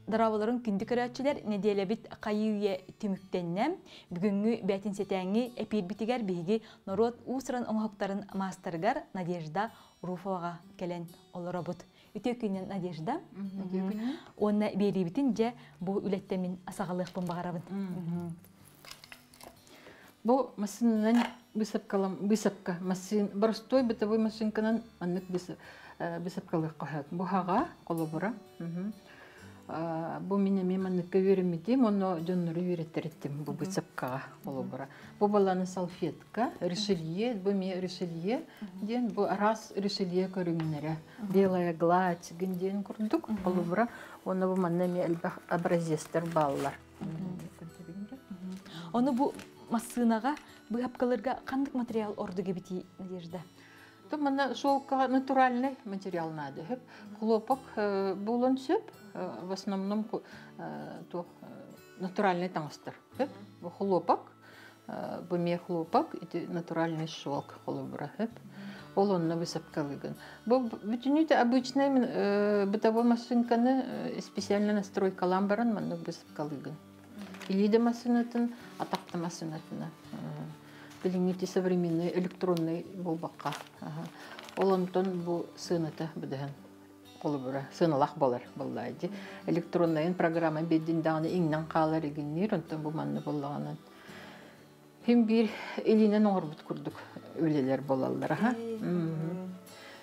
Дорооболорун күндү көрөөччүлэр, нэдиэлэбит хайыы-үйэ түмүктэннэ. Бүгүҥҥү бээтинсэтээҥҥи эпиирбитигэр биһиги норуот уус-уран оҥоһуктарын маастарыгар Надежда Руфоваҕа кэлэн олоробут. Үтүө күнүнэн, Надежда. Үтүө күнүнэн. Уонна биэриибитин дьэ бу үлэттэн мин саҕалыахпын баҕарабын. Бу массыынанан быысапкалам быысапка массыын боростуой бытовой машинканан маннык быысапкалыахха сөп. Бу хаҕа холобура. Бу мин эмиэ манныкка үөрэммитим, онно дьоннору үөрэттэр бу быысапкаҕа холобура. Бу баланы салфетка, решелье, бу эмиэ решелье диэн бу араас решелье көрүҥнэрэ. Белая гладь диэн курдук холобура. Уонна бу манна эмиэ элбэх образецтар бааллар. Ону бу массыынаҕа быһапкаларга ханнык материал ордук эбитий, Надежда? То манна шелка натуральный материал надо. Хлопок буолан сөп, в основном туох натуральный таҥастар. Бу хлопок, бу эмиэ хлопок, ити натуральный шелк холобура. Ол онно высыпкалыгын. Бу бүтүннүүтэ обычный бытовой машинканы специально настройкалаан баран маннык бысыпкалыгын. Илии да массыынатын, атах да массыынатына. Билиҥҥити современный электронный буолбакка. Ол онтон бу сыаната быдаһын холобура сыаналаах буолар буоллаа дии. Электроннайын программа биэрдин даҕаны иҥнэн хаалар игинниир, онтон бу манна буоллаҕынан Хим биир илиинэн оҥорбут курдук үлэлэр буолаллар аха.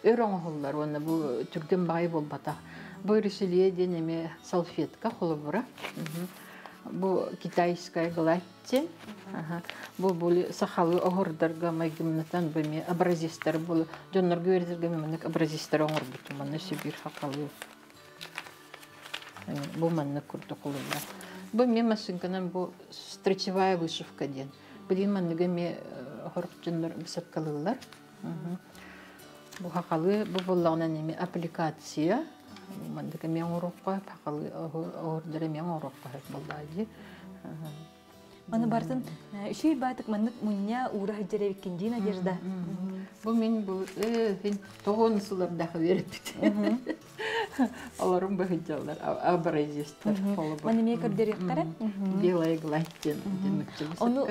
Өр оҥоһуллар уонна бу түргэн баҕайы буолбатах. Бу ришелье диэн эмиэ салфетка холобура. Бу китайская гладь Бу бу сахалыы оһордарга майгымнатан бу эмиэ образецтар бу дьоннорго үөрэтэргэ маннык образецтар оҥорбутум. Манна Сибиир хахалыы бу маннык курдук ылыллар. Бу эмиэ массыынканан бу строчевая вышивка диэн. Билигин манныгы эмиэ хорох дьоннор бысапкалыыллар. Бу хахалыы бу буоллаҕынан эмиэ аппликация. Маннык эмиэ оҥоруохха, хахалыы оһордор эмиэ оҥоруохха сөп буоллаҕа дии. Аны бартын үчүй баатык маннык мунньа уура сылдьар эбиккин дии, Надежда. Бу мин бу хин тоҕон сылардаах үөрэппит. Олорум быһыдьаллар образецтар холобур. Маны эмиэ көрдөрүөхтэрэ. Белая гладь диэн Ону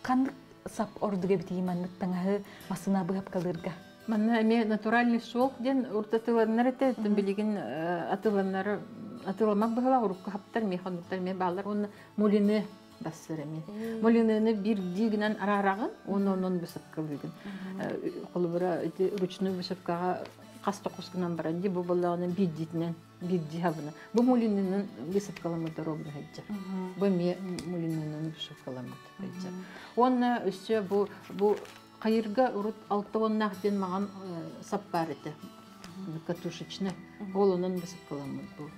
ханнык сап ордук эбитий маннык таҥаһы массына быһапкалыырга? Манна эмиэ натуральный шелк диэн уртатыланнар этэ, билигин атыланнар атыламак быһылаах урукку хаптар миэхэ оннуктар эмиэ бааллар уонна мулины бассыр эмиэ. Мулиныны биирдии гынан араараҕын уонна онон бысыпкалыыгын. Холобура ити ручной вышивкаҕа хас токус гынан баран дии бу буоллаҕына биирдиитинэн биирдии хабына. Бу мулинынан высыпкаламмыт доруобуна сылдьар. Бу эмиэ мулинынан вышивкаламмыт сылдьар. Уонна өссө бу Хайырга урут 60-наах диэн маҕан сап баар этэ. Катушечная. Ол онон бысыпкаламмыт бу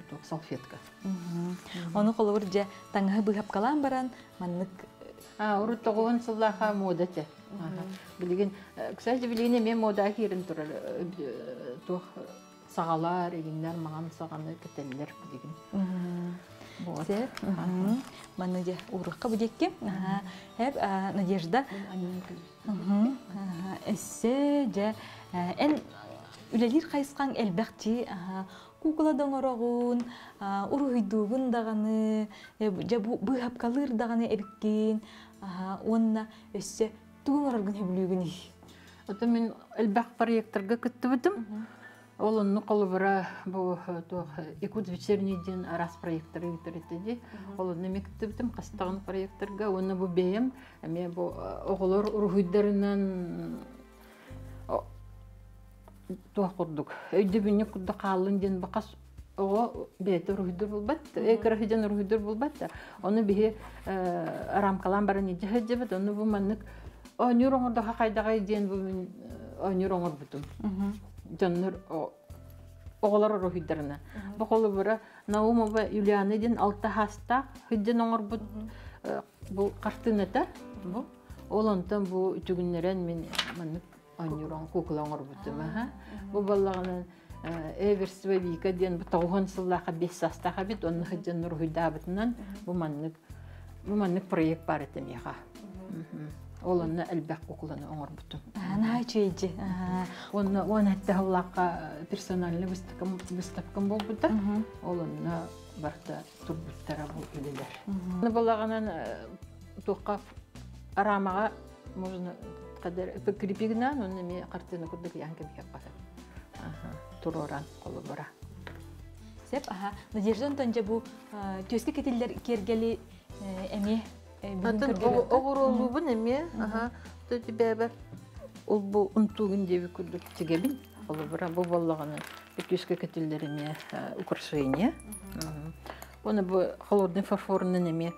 туох салфетка. Ону холобур дьэ таҥаһы быһапкалаан баран маннык Урут 90 сыллааха мода этэ. Билигин, кстати, билигин эмиэ мода киирэн турар туох саҕалар, игиннэр маҕан саҕаны кэтэллэр билигин. Вот. Манна дьэ уурукка бу диэкки. Хэп Надежда. Эссе дьэ эн үлэлиир хайысхаҥ элбэх дии куукула да оҥороҕун, уруһуйдуугун даҕаны, дьэ бу быыһапкалыыр даҕаны эбиккин уонна өссө тугу оҥороргун сөбүлүүгүнүй? Ото мин элбэх проекторга кыттыбытым. Ол онну холобура бу туох Якут вечерний диэн араас проекторы ыытар этэ дии. Ол онно эмиэ кыттыбытым хастаҕын проекторга уонна бу бэйэм эмиэ бу оҕолор уруһуйдарынан туох курдук өйдөбүнньүк курдук хааллын диэн бу хас оҕо бэйэтэ уруһуйдуур булбат кыра сылдьан уруһуйдуур булбат да ону биһи рамкалаан баран илдьэ сылдьабыт ону бу маннык оонньуур оҥордохо хайдаҕай диэн бу мин оонньуур оҥорбутум дьоннор оҕолор уруһуйдарына бу холобура Наумова Юлиана диэн алта хаастаах сылдьан оҥорбут бу хартыыната бу ол онтон бу үтүгүннэрэн мин маннык оонньуур куукула оҥорбутум бу баллаҕынан Эверсва Вика диэн бу 90 сыллаахха 5 саастаах эбит онно сылдьан уруһуйдаабытынан бу маннык проект баар этэ миэхэ. Ол онно элбэх кукланы оҥорбутум. Наһаа үчүгэйдьи. Онно 17 сыллаахха персональный выставкам буолбута. Ол онно барыта турбуттара бу үлэлэр. Балаҕанан туохха араамаҕа можно кадыр крепигынан онно эмиэ хартыына курдук ыйаан кэбиһиэххэ сөп. Туруоран холобура. Сеп, аха. Надежда онтон дьэ бу түөскэ кэтиллэр киэргэли эмиэ бүгүн көрдөрүөххэ. Оҕуруолуубун эмиэ, аха. Бэбэр ол бу унтуугун диэби курдук тигэбин. Холобура бу боллоҕуна түөскэ кэтиллэр эмиэ украшение. Оны бу холодный фарфорунан эмиэ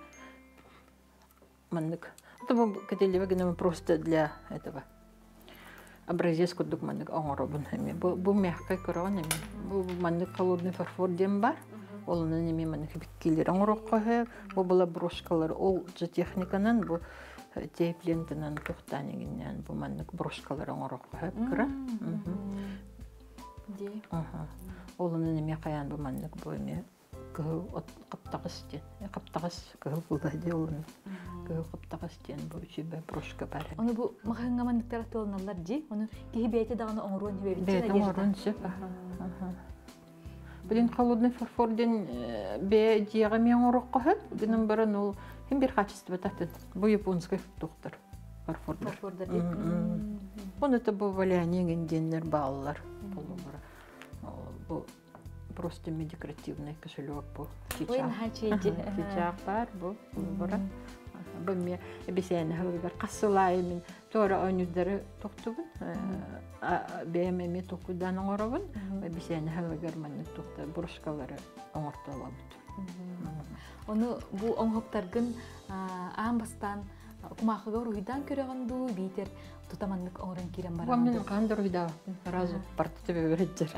маннык. Это бу кэтиллибэ гынан просто для этого образец курдук маннык оҥоробун эмиэ. Бу мягкай көрөҕүн эмиэ. Бу маннык холодный фарфор диэн бар. Олунан эмиэ маннык биккилер оҥороххо сөп. Бу была брошкалар ол же техниканан бу тейп лентанан тухтаан иҥиннээн бу маннык брошкалар оҥороххо сөп кыра. Олунан эмиэ хайаан бу маннык бу эмиэ кыһыл от хаптаҕас диэн хаптаҕас кыһыл була дии олун кыһыл хаптаҕас диэн бу үчүгэй брошка бар. Ону бу маһыҥҥа манныктар атыыланаллар дии. Ону киһи бэйэтэ даҕаны оҥоруон сөп Бэйэтэ оҥоруон сөп. Блин, холодный фарфор диэн бэйэ дьиэҕэ эмиэ оҥоруохха сөп. Гынан баран ол хим бир качествота атын. Бу японскай тухтар фарфордар. Фарфордар дии. Оны это бу валяние диэннэр бааллар. Бу просто декоративный кошелек бу. Ой, наһаа чэйди. Чичаах баар бу. Бара. Бу эмиэ эбисээнэ хылыгар хассылаайы мин туора оонньуурдары тохтубун. Бэйэм эмиэ толкуйдаан оҥоробун. Эбисээнэ хылыгар маннык тухта брошкалары оҥортолобут. Ону бу оҥоһуктаргын аан бастаан кумаахыга уруһуйдаан көрөҕүн дуу, биитэр тута маннык оҥорон киирэн бараҕын Мен хаан да уруһуйдаабаппын. Сразу парта төбөбөр сылдьар.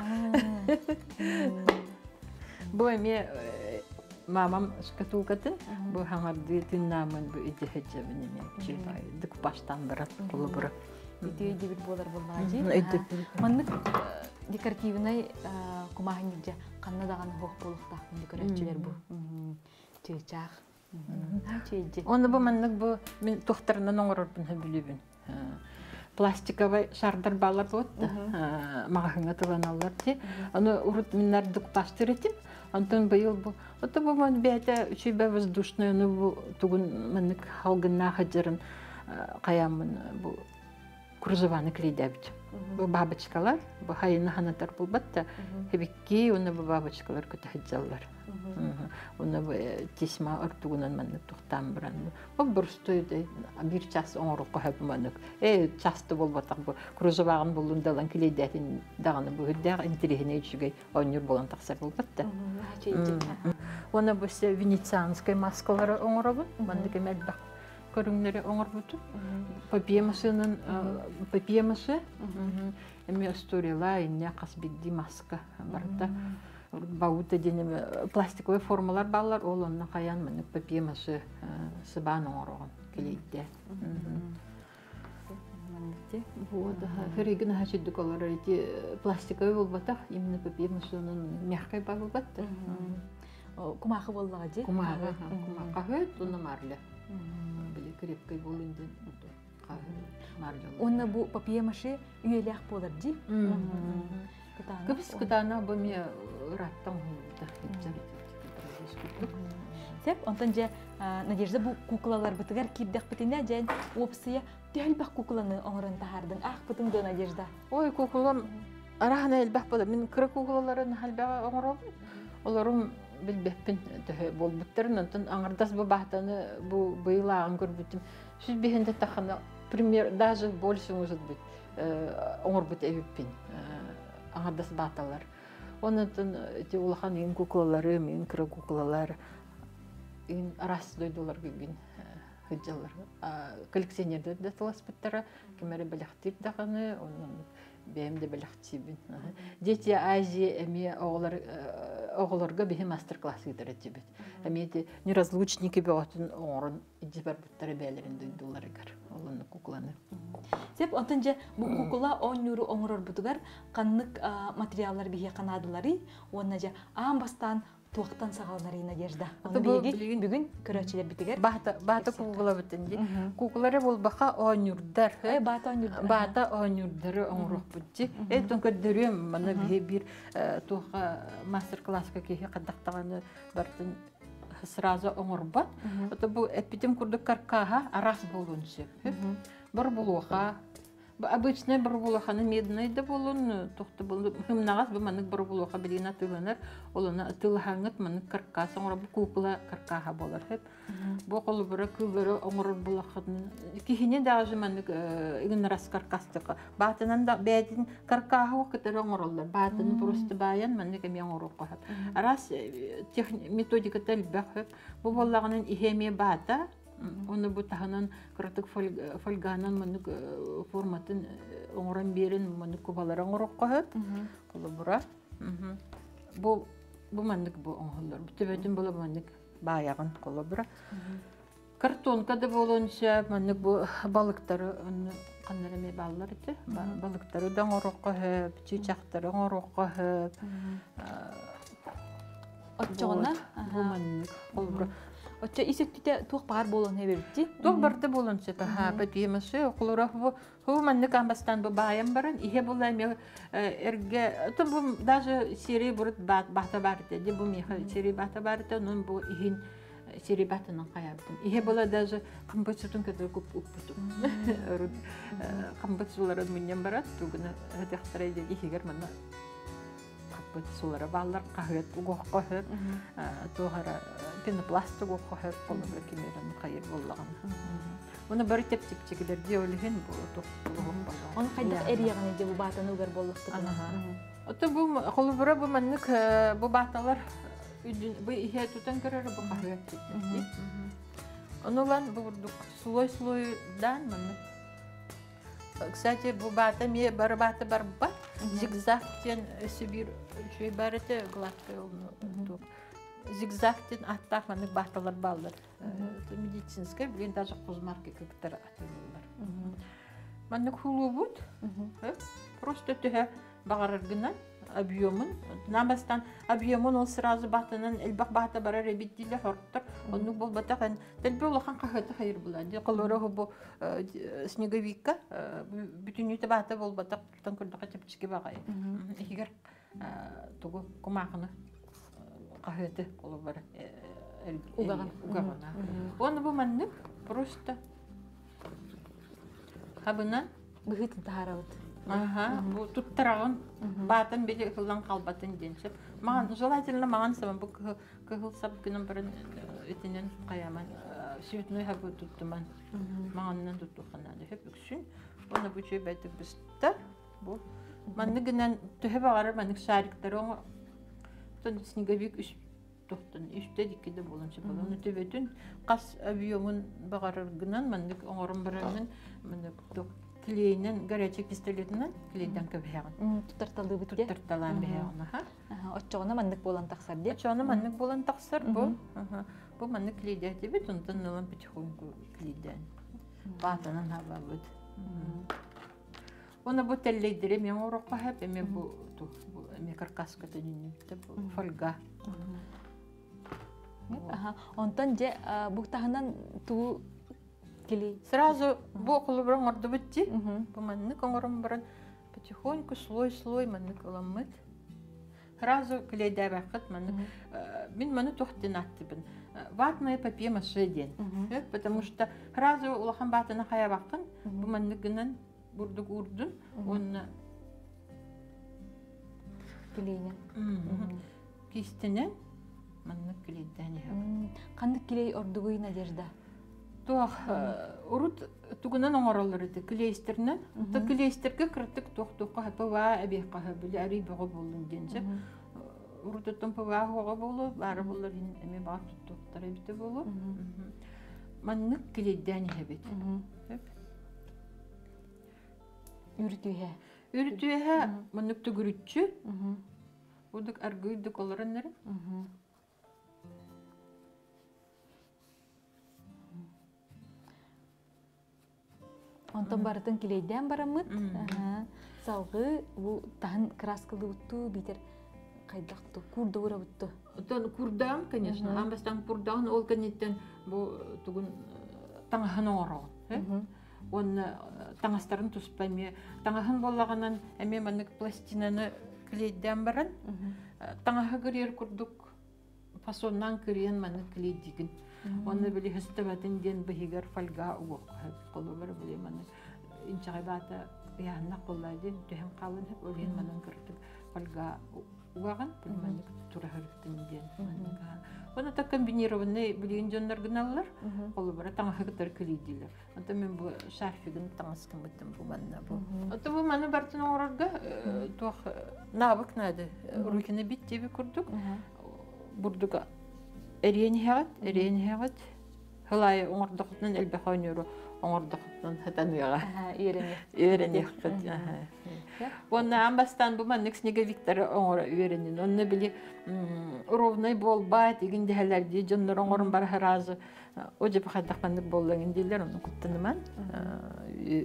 Бу эмиэ мамам шкатулкатын бу хаҥардыы тыыннаамын бу идэ сылдьабын эмиэ декупажтаан баран холобура. Үтүө дебит буолар буоллаҕа Маннык декоративнай кумааһынньык ханна даҕаны суох буолуохтаахпын көрөөччүлэр бу чыычаах. Оны бу маннык бу мин туохтарынан оҥорорбун сөбүлүүбүн. Пластиковай шардар баалар буот маҕаһыҥҥа тыланаллар ти. Аны урут миннар дукпастыр этим. Онтон быйыл бу ото бу ман бэйэтэ үчүгэй воздушный аны бу тугун маннык халгыннаах хадьарын хаяммын бу кружеваны клейдээбит. Бу бабочкалар, бу хайыны ханатар булбат да, хебикки уонна бу бабочкалар көтө сылдьаллар. Уонна бу тесьма ордугунан маннык тухтаан баран бу боростуой биир час оҥорукка хөп маннык часто буолбатах бу кружеваҕын буллун далан клейдээтин даҕаны бу үрдээх интириэһинэй үчүгэй оонньуур буолан тахсар буолбат да. Уонна бу венецианскай маскалары оҥоробун. Маннык эм элбэх көрүҥнэри оҥорбутум. Папье-машинан папье-маше эмиэ историялаа инньэ хас биирдии маска барыта баута диэн пластиковай формалар бааллар ол онно хайаан маннык папье-маше сыбаан оҥороҕун килийдэ. Вот, хөрүйгүн аха сүрдүк олорор ити пластиковый буолбатах, именно папье-машинан мягкай буолбат да. Кумаахы буоллаҕа дии. Кумааҕы, кумааҕы туна марля. Били крепкой буолун диэн марля. Уонна бу папье-маше үйэлээх буолар дии. Кыбыс кытаана бу эмиэ ыраттан уһулбута. Сеп, онтон дьэ Надежда бу куклаларбытыгар киирдэхпитинэ дьэн уопсайа төһөлбөх кукланы оҥорон таһаардыҥ аахпытыҥ дуо Надежда? Ой, куклам араһана элбэх буолар. Мин кыра куклаларын элбэҕи оҥоробун. Олорум билбэппин төһө буолбуттарын. Онтон аҥардас бу баатаны бу быйыл ааҕан көрбүтүм. Сүз биһинде тахана пример даже больше может быть оҥорбут эбиппин аҥардас бааталар. Онтон ити улахан иин куклалары, мин кыра куклалар иин араас дойдуларга гин сылдьаллар. Коллекционердар да тыласпыттара, ким эрэ бэлэхтиир даҕаны, онон бэйэм да бэлэхтиибин. Дети Азии эмиэ оҕолор оҕолорго биһи мастер-класс ыытар этибит. Эмиэ ити неразлучники бөҕөтүн оҥорон илдьэ барбыттара бэйэлэрин дойдуларыгар. Ол кукланы. Сеп, онтон дьэ бу кукула оонньууру оҥорорбутугар ханнык материаллар биһиэхэ наадаларый? Уонна дьэ аан бастаан туохтан саҕаланарый, Надежда? Ону биһиги бүгүн көрөөччүлэрбитигэр Баата баата куукулабытын ди. Куукулары булбаха оонньуурдар. Баата оонньуурдар. Баата оонньуурдары оҥоруохпут ди. Этон көрдөрүөм мана биһи биир туохха мастер-класска киһи хаддахтаҕаны бартын сразу оҥорбот. Ото бу эппитим курдук каркаһа араас буолуон сөп. Бар булуоха обычный боробулаханы медный да буолун, тохто буолун, хымнаҕас бу маннык боробулуха билигин атыыланар, ол ону атыылаһаҥҥыт маннык каркас оҥорор, бу куукула каркаһа буолар сөп. Бу холобура кыыллары оҥорор булаххытын киһини даже маннык ыгыннарас каркастыка баатынан да бэйэтин каркаһы кытары оҥороллор, баатаны просто баайан маннык эмиэ оҥоруохха сөп. Араас методиката элбэх сөп. Бу буоллаҕынан иһэ эмиэ баата. Оны бу таһынан кыратык фольганан маннык форматын оҥорон биэрэн маннык кубалары оҥороххо сөп. Холобура. Бу бу маннык бу оҥоһуллар. Бу төбөтүн була маннык баайаҕын холобура. Картонка да буолуон сөп, маннык бу балыктары ханнар эмиэ бааллар ити. Балыктары да оҥоруохха сөп, чыычаахтары оҥоруохха сөп. Оччоҕуна бу маннык холобура. Оччо ис өттүтэ туох баар буолуон эбэбитти? Туох барыта буолуон сөп. Аха, папье-маше, холобура бу бу маннык амбастан бу баайан баран иһэ була эмиэ эргэ то бу даже серия бурут баата бар ди бу миэхэ серия баата бар онон бу иһин серия баатынан хайаабытым. Иһэ була даже хампыт сутун кытары уппутум. Урут хампыт суларын мунньан барат тугуна хатяхтара иһигэр манна хаппыт сулара бааллар хаһыат угуохха сөп, туох эрэ пенопласт угуохха сөп, холобура кимиэрэн хайыр буоллаҕына. Уну бары тэп-чипчикилэр дии ол иһин бу Оны хайдах эрийэҕин дии бу баатаны угар буоллахтытына? Ото бу холобура бу маннык бу бааталар бу иһэ тутан көрөр бу хаһыат. Ону ылан бу бурдук слой-слойдаан маннык. Кстати, бу баата эмиэ бары баата барбат. Зигзаг диэн өссө биир үчүгэй баар этэ, гладкая ол зигзаг диэн ааттаах маннык бааталар бааллар. Медицинскай, билигин даже хозмарка кыттар атыылыыллар. Маннык хулуубут просто төһө баҕараргынан объемун бастан объемун ол сразу баатанан элбэх баата барар эбит диилэ хортор оннук буолбатах эн дэлби улахан хаһыаты хайыр була ди холоро бу снеговикка бүтүннүүтэ баата буолбатах тутан көрдөхө чэпчэки баҕайы иһигэр тугу кумаахыны хаһыаты холобура угаҕын угаҕына уонна бу маннык просто хабынан быһыытын таһаарабыт. Аха, бу туттараҕын баатан били ыллан халбатын диэн сөп. Маҕан желательно маҕан сабан бу кыһыл сап гынан баран итинэн хайаман цветной хабы туттуман маҕанынан туттуохха наада сөп үксүн. Уонна бу үчүгэй байтык быста. Бу маннык гынан төһө баҕарар маннык шариктары оҥо снеговик үс тохтон үстэ дикки да буолан сөп. Ону төбөтүн хас объемун баҕараргынан маннык оҥорон бараҥҥын маннык клейинэн горячий пистолетынан клейден көбүһэҕин. Туттарталыыбыт. Туттарталаан бэһэҕин аха. Оччоҕуна маннык буолан тахсар дии. Оччоҕуна маннык буолан тахсар бу. Бу маннык клейдээтибит, онтон ылан потихоньку клейдээн. Баатанан хабабыт. Уонна бу тэллэйдэри эмиэ оҥоруохха сөп, эмиэ бу эмиэ каркаска төнүннүбүттэ бу фольга. Онтон дьэ бу таһынан тугу кили Сразу бу холобура оҥордубут дии. Бу маннык оҥорон баран потихоньку слой-слой маннык ыламмыт. Сразу клейдээбэххит маннык. Мин маны туох диэн ааттыыбын? Ватное папье-маше диэн. Потому что сразу улахан баатаны хайабаккын бу маннык гынан бурдук уурдун уонна клейинэн кистэнэн маннык клейдээн иһэбин. Ханнык клей ордугуй, Надежда? Туох урут тугунан оҥороллор ити клейстеринэн. То клейстерге кырытык туох туохха ПВА эбиэххэ били арый бөҕө буоллун диэн сөп. Урутуттан ПВА хуоҕа буолуо, баара буоллар эмиэ баар туттуохтара эбитэ буолуо. Маннык клейдээн иһэбит. Үрүтүһэ. Үрүтүһэ маннык төгүрүччү. Удук аргыйдык олороннор. Онтон барытын килейдээн бараммыт. Салгыы бу таһын краскалыыбыттуу биитэр Хайдах ту куурдуурабытту? Оттон курдаан, конечно, аан бастаан курдаан, ол кэнниттэн бу тугун таҥаһын оҥороҕун. Уонна таҥастарын туспа эмиэ таҥаһын буоллаҕынан эмиэ маннык пластинаны клейдээн баран таҥаһы кырыйар курдук фасоннаан кырыйан маннык клейдигин. Уонна били хөстөбөтүн диэн быһыгар фольга угуохха холобур били маннык инчэҕэй баата ыйааннах буоллаа диэн түһэн хаалан ол иһин манан кыртык фольга угаҕын маннык тураһырыттын диэн маннык. Оны так комбинированный билигин дьоннор гыналлар, холобура таҥаһы кытары килийдилэр. Онтон мен бу шарфигын таҥас гыммыттым бу манна бу. Ото бу маны бартын оҥорорго туох навык надо. Рукины бит диэби курдук бурдуга эриэн иһэҕит, эриэн иһэҕит. Хылайы оҥордохутунан элбэх оонньууру оҥордохутунан хатаныаҕа. Үөрэниэххит. Уонна аан бастаан бу маннык снеговиктары оҥоро үөрэнин. Онно били ровнай буолбаат, игин дэһэлэр дии дьоннор оҥорон бар сразу о дьэ хайдах маннык буоллаҥын дииллэр, ону куттаныман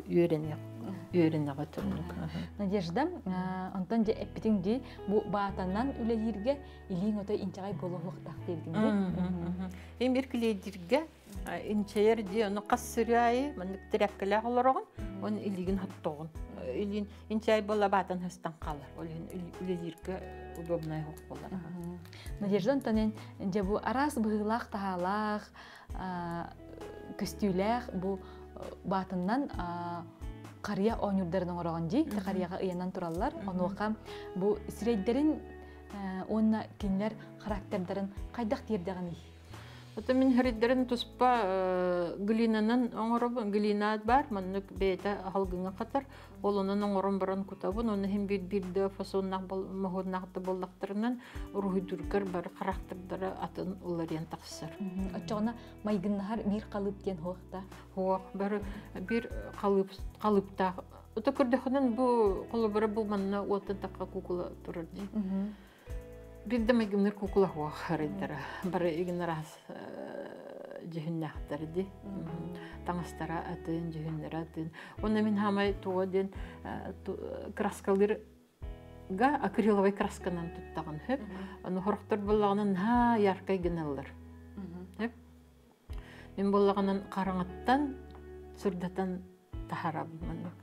үөрэниэх үөрэнэҕит оннук. Надежда, онтон дьэ эппитиҥ дии, бу баатанан үлэлииргэ илииҥ ото инчэҕэй буолуохтаах диэбитиҥ дии. Эм бир килиэйдиргэ инчэйэр дии, ону хас сырыы аайы маннык тряпкалаах олороҕун, оны илиигин хоттоҕун. Илиин инчээй буолла баатан хастан хаалар. Ол иһин үлэлииргэ удобнай хоқ буолар. Надежда Антонин, дьэ бу араас быһыылаах таһаалаах, көстүүлээх бу баатыннан харыйа оонньуурдарын оҥороҕун дии, харыйаҕа ыйанан тураллар. Онуоха бу сирэйдэрин уонна кинилэр характердарын хайдах тиэрдэҕиний? Ото мин хэриддэрин туспа глинанан оҥоробун. Глина бар, маннык бэйэтэ аһалгыҥа хатар. Ол онон оҥорон баран кутабын. Оны иһин биир да фасоннаах моһуоннаах да буоллахтарынан уруһуйдургар бары харахтардара атын уларыйан тахсар. Оччоҕуна майгыннаһар биир халыып диэн хуохта? Хуох, бары биир халыып халыыптаах. Ото көрдөхүнэн бу холобура бу манна уоттан тахха кукула турар дии. Биир да майгыннар кукула хуох харайдара. Бары игин араас дьүһүннээхтэр ди. Таҥастара атын, дьүһүннэрэ атын. Онно мин хаамай туга диэн краскалыыр га акриловай красканан туттаҕын хөп. Аны хорохтор буоллаҕына наһаа яркай гыналлар. Хөп. Мин буоллаҕынан хараҥаттан сырдатан таһарабын маннык.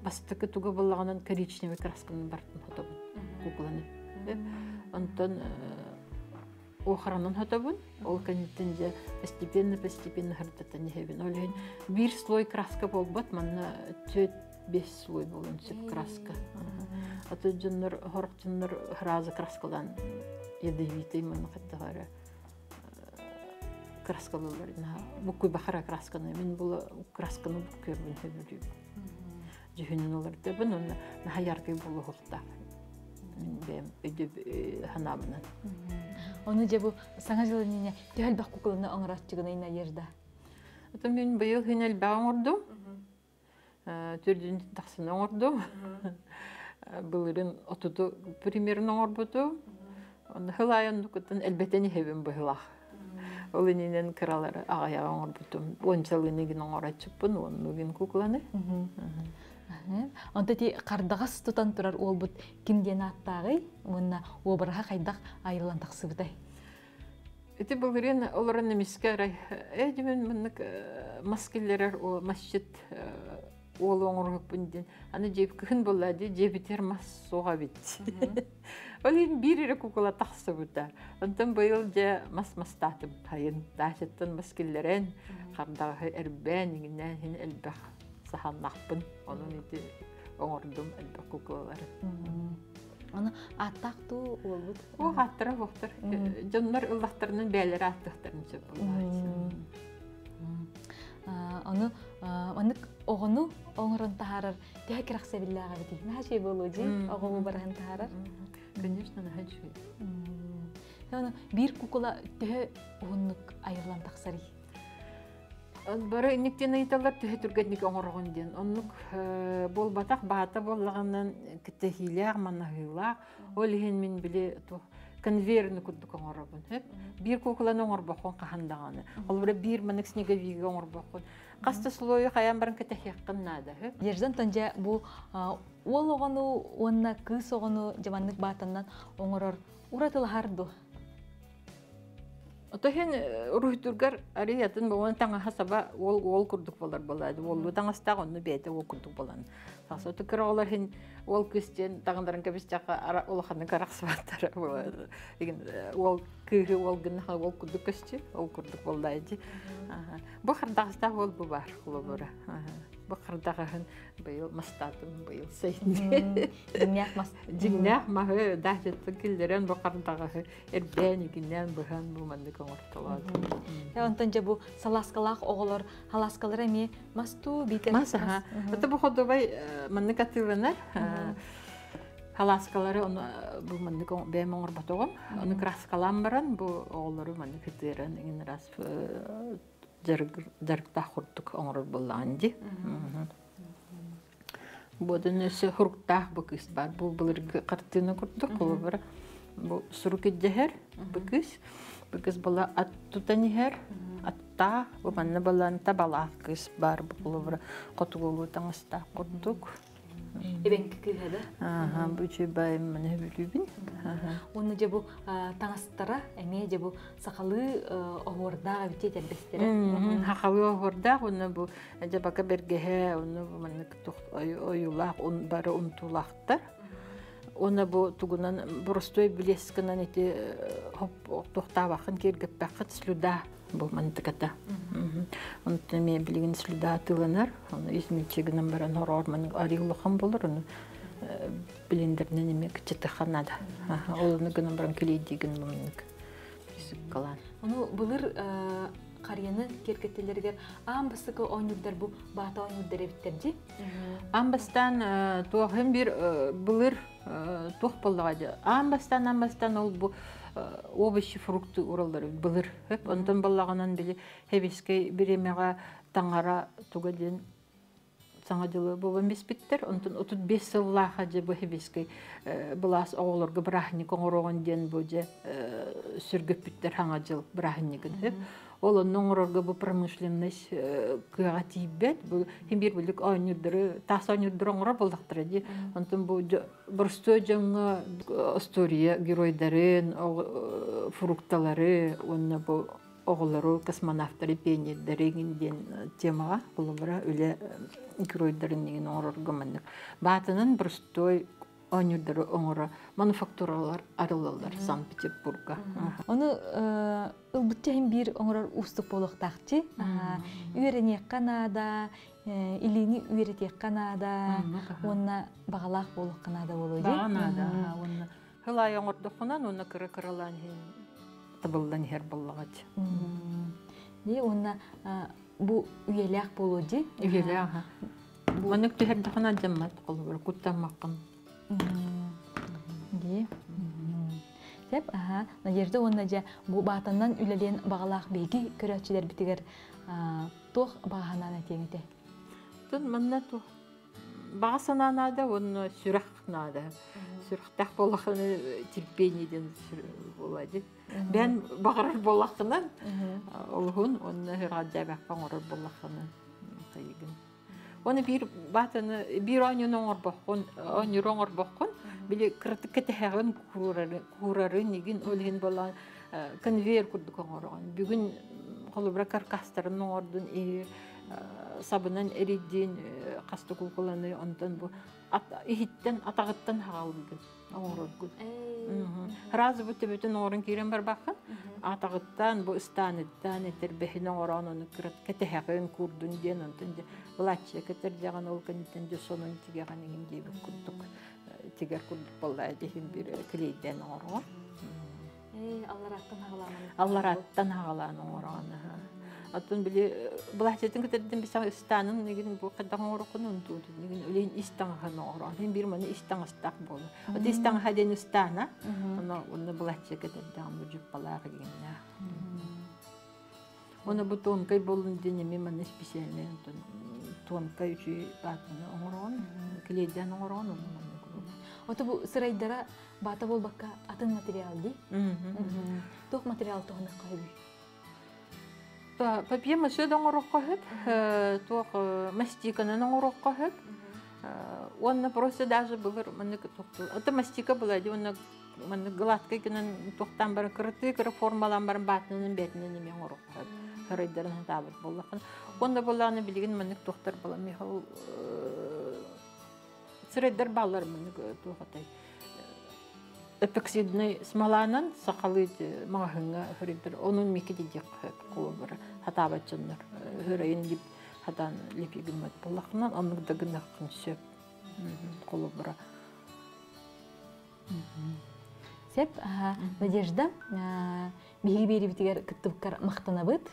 Бастакы туга буоллаҕынан коричневый красканан бартын хотобун кукланы. Онтон охранан хотобун. Ол кэнниттэн дьэ постепенно-постепенно хардатан иһэбин. Ол иһин биир слой краска буолбат, манна төрт бес слой буолуон сөп краска. А то дьоннор, хорох дьоннор сразу краскалаан ядовитый манна хаттаҕара краскалыыллар буккуй бахара красканы мин була красканы буккуйарбын сөбүлүүбүн дьүһүнүн олордобун уонна наһаа яркай буолуохтаах мин бэйэм өйдөб санаабынан. Ону дьэ бу саҥа дьыл иннинэ төһө элбэх кукуланы оҥорооччугунай, Надежда? Это мин быйыл хин элбэх оҥордум. Төрдүн тахсыны оҥордум. Былырын отуту примерно оҥорбутум. Онно хыл аайы оннукуттан элбэтэн иһэбин быһылаах. Ол ининэн кыралары аҕыйаҕы оҥорбутум. Уончалыыны гин оҥороччуппун, уоннуу кукланы. Онто ти хардаҕас тутан турар уолбут ким диэн ааттааҕый уонна уобараһа хайдах айыллан тахсыбытай? Ити былырыын олорон эмискэ арай ээ дьүмүн маннык мас киллэрэр масчыт уолу оҥоруохпун диэн аны дьиэп кыһын буолла дии дьиэбитигэр мас суоҕа эбит. Ол иһин биир эрэ кукула тахсыбыта. Онтон быйыл дьэ мас мастаатым хайын даачаттан мас киллэрэн хардаҕаһы эрбээн иҥинээн иһин элбэх саһаннахпын. Онон ити оҥордум элбэх кукулалары. Аны ааттаах туу уолбут? О, ааттара суохтар. Дьоннор ыллахтарынан бэйэлэрэ ааттыахтарын сөп буоллаҕа. Ону маннык оҕону оҥорон таһаарар төһө кэрэхсэбиллээх эбитий? Наһаа үчүгэй буолуо дии, оҕону бараһын таһаарар. Конечно, наһаа үчүгэй. Ону биир кукула төһө уһуннук айыллан тахсарый? Бары инниктен ыйыталлар төһө түргэнник оҥороҕун диэн. Оннук буолбатах баата буоллаҕынан кэтэһиилээх, манаһыылаах. Ол иһин мин били конвейерны курдук оҥоробун. Биир куукуланы оҥорбоххун хаһан даҕаны. Холобура биир маннык снеговиги оҥорбоххун. Хаста слою хаян баран кэтэһиэххин наада. Держдан тонже бу уол оҕону уонна кыыс оҕону дьаманнык баатаннан оҥорор уратылаһар ду? Отоһин уруһуйдургар арыйатын буолан таҥаһа саба уол уол курдук болар болаады. Уоллуу таҥастаах онну бэйэтэ уол курдук болан. Тахса оту кыра оҕолор хин уол кыыс диэн таҥаларын кэбистэххэ улаханнык арахсыбаттара болаады. Уол кыыһы уол гыннаха уол курдук көстү, ол курдук боллаайди. Бу хардаҕастаах уол бу баар холобура. Бу хардаҕаһын быйыл мастаатым, быйыл сайын. Дьиҥнээх мас. Дьиҥнээх маһы даачаттан киллэрэн бу хардаҕаһы эрбээн игиннээн быһан бу маннык оҥортолоотум. Онтон дьэ бу салааскалаах оҕолор халааскалара эмиэ мастуу биитэр мас аха. Это бу ходовай маннык атыыланар. Халааскалары ону бу маннык бэйэм оҥорботоҕум. Ону краскалаан баран бу оҕолору маннык ытыыран иҥин раз дьарыктаах курдук оҥорор буоллаҕын дии. Буодун өссө хуруктаах бу кыыс баар. Бу былыргы хартыына курдук холобура бу сурук ирдэһэр бу кыыс. Бу кыыс была ат тутан иһэр, аттаах, бу манна балан табалаах кыыс баар бу холобура хотугулуу таҥастаах курдук. Эбэҥки кыыһа да? Ааха, бу үчүгэй маны бүлүүбүн. Уонна дьэ бу таҥастара эмиэ дьэ бу сахалыы оһуордаах эбит этэрбэстэрэ. Сахалыы оһуордаах уонна бу дьабака бэргэһэ, уонна бу маннык ойуулаах бары унтуулаахтар. Уонна бу тугунан боростуой блескынан ити туохтаабаххын киэргэппэххит слюда бу мантыката. Онтон эмиэ билигин слюда атыыланар. Ону измельче гынан баран хороор маннык арыы улахан болор. Ону блендеринэн эмиэ кыччатыахха наада. Ол ону гынан баран килиэйдиигин маннык присыпкалаан. Ону былыр харыйаны киэргэтэллэригэр аан бастакы оонньуурдар бу баата оонньуурдар эбиттэр дии. Аан бастаан туох бир былыр туох буоллаҕа дии. Аан бастаан аан бастаан ол бу овощи, фрукты ураллар былыр. Онтон баллаҕынан били хэбискэй бириэмэҕэ таҥара туга диэн саҥа дьылы буолан биспиттэр. Онтон 35 сыллааха дьэ бу хэбискэй былаас оҕолорго бырааһынньык оҥороҕун диэн бу дьэ сүргүппүттэр хаҥа дьыл бырааһынньыгын. Ол онно оҥорорго бу промышленность кыаҕа тиийбэт. Бу хим биир бүлүк оонньуурдары, таас оонньуурдары оҥорор буоллахтара дии. Онтон бу боростуой дьоҥҥо история геройдарын, фрукталары уонна бу оҕолору, космонавтары, пионердары диэн темаҕа холобура үлэ геройдарын иҥин оҥорорго маннык баатынан боростуой оонньуурдары оҥоро мануфактуралар арыллаллар Санкт-Петербурга. Ону ылбычча иһин биир оҥорор уустук буолуохтаахчы. Үөрэниэххэ наада, илиини үөрэтиэххэ наада уонна баҕалаах буолуохха наада буолуо дии. Баҕа наада уонна хылаай оҥордоххунан уонна кыра-кыралаан иһин табыллан иһэр буоллаҕа дии. Дии уонна бу үйэлээх буолуо дии. Үйэлээх. Маннык түһэрдэххинэ алдьаммат холобура куттаммаккын. Дии. Сөп, аха. Надежда уонна дьэ бу баатаннан үлэлиэн баҕалаах биһиги көрөөччүлэрбитигэр туох баҕаһанаан этиэҥ этэ? Тун манна туох баҕа санаа наада уонна сүрэх наада. Сүрэхтээх буоллаххына терпение диэн буолаа дии. Бэйэн баҕарар буоллаххына олуһун уонна ыраадьаабакка оҥорор буоллаххына тайыгын. Оны биир баатаны биир оонньууну оҥорбоххун, оонньууру оҥорбоххун, били кыратык кэтэһэҕин куурарын игин ол иһин буолан конвейер курдук оҥороҕун. Бүгүн холобура каркастарын оҥордун сабынан эрийдин хаста куукуланы онтон бу иһиттэн атаҕыттан хаалгын оҥороргун. Сразу бу төбөтүн оҥорон киирэн барбаккын. Атаҕыттан бу ыстааныттан этэрбэһин оҥорон ону кырат кэтэһэҕин куурдун диэн онтон дьэ былааччыйа кэтэрдэҕин ол кэнниттэн дьэ сонун тигэҕин иҥин диэбит курдук тигэр курдук буолла дьиһин бир клейдээн оҥороҕун. Аллараттан хаҕалаан. Аллараттан хаҕалаан оҥороҕун. Оттон били былааччытын кытардын бисах ыстаанын игин бу хайдах оҥороххун унтуутун игин үлэһин ис таҥаһын оҥороон хин бир маны ис таҥастаах буолу. От ис таҥаһа диэн ыстаана ону онно былааччы кэтэрдэҕин бу дьуппалаах игиннээх. Оны бу тонкай болун диэн эми маны специальный онтон тонкай үчүй баатыны оҥороон клейден оҥороон ону маннык Ото бу сырайдара баата буолбакка атын материал дии. Туох материал туһунан хаһыбый? Папье-маше да оҥоруохха сөп, туох мастиканан оҥоруохха сөп. Уонна просто даже былыр маннык это мастика была дии уонна маннык гладкай гынан туохтаан баран кыратыы кыра формалаан баран баатынан бээтинэн эмиэ оҥоруохха сөп. Сарайдарын сатаабыт буоллаххына. Уонна буоллаҕына билигин маннык туохтар була Михаил сырайдар бааллар маннык туох атай эпоксиднай смоланан сахалыы маҕаһыыҥҥа хөрүйдэр онун мики диэххэ холобура хатаабат дьоннор хөрөйүн дип хатаан липи гыммат буоллаххынан оннук да гыныаххын сөп холобура. Сеп, Надежда, биһиги биэрибитигэр кыттыбыккар махтанабыт.